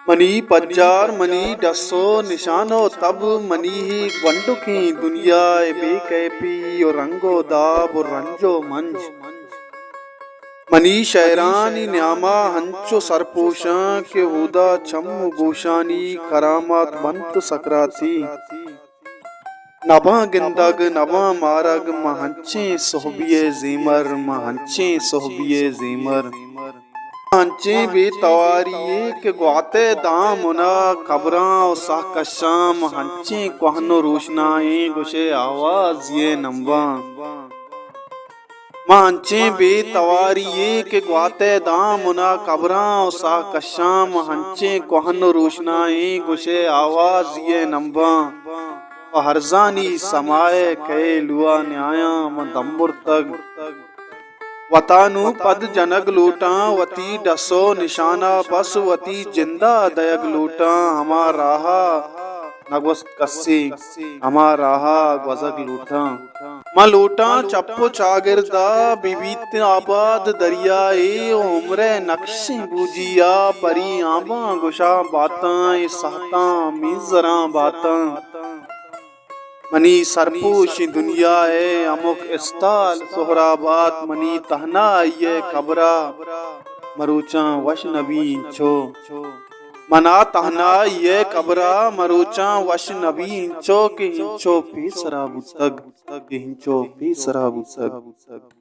منی پجار، منی ڈس ءُ نشان ءُ تب، منی اے گونڈکیں دنیا ءِ بے کیپی ءُ رنگ ءُ داب ءُ رنج ءُ منج۔ منی شئیرانی نیاما انچو سرپوشاں کہ اودا چم ءُ گوشانی کرامات بنت سکراتی۔ نباں گندگ، نباں مارگ، من انچیں سہبی ءِ زیمر، من انچیں سہبی ءِ زیمر۔ انچیں بے تواری یے کہ گوات ءِ دامن ءَ کبراں ءُ ساہ کشاں، من انچیں کوہن ءُ روشنائیں گوشئے آوازی ءِ نمباں۔ من انچیں بے تواری یے کہ گوات ءِ دامن ءَ کبراں ءُ ساہ کشاں، من انچیں کوہن ءُ روشنائیں گوشئے آوازی ءِ نمباں۔ پہ ہرزانی سما ءِ کئے لوا نیایاں من دمبرتگ۔ وتا نوں پد جنگ لوٹاں، وتی ڈس ءُ نشان ءَ بس وتی جند ءَ دئیگ لوٹاں، ہما راہ ءَ نگوست کسے، ہما راہ ءَ گوزگ لوٹاں۔ من لوٹاں چپ ءُ چاگرد ءَ بہ بیت آباد دریائے ءُ عمر ءِ نقشیں بوجی ءَ پری آمباں گوشاں باتاں، اے سہتاں میزراں باتاں۔ منی سرپوشیں دنیا ءِ ہمک استال سہراب ات، منی تہنائی ءِ کبر ءَ مروچاں وش نبی انچو۔ منا تہنائی ءِ کبر ءَ مروچاں وش نبی انچو کہ انچو پیسرا بوتگ، کہ انچو پیسرا بوتگ۔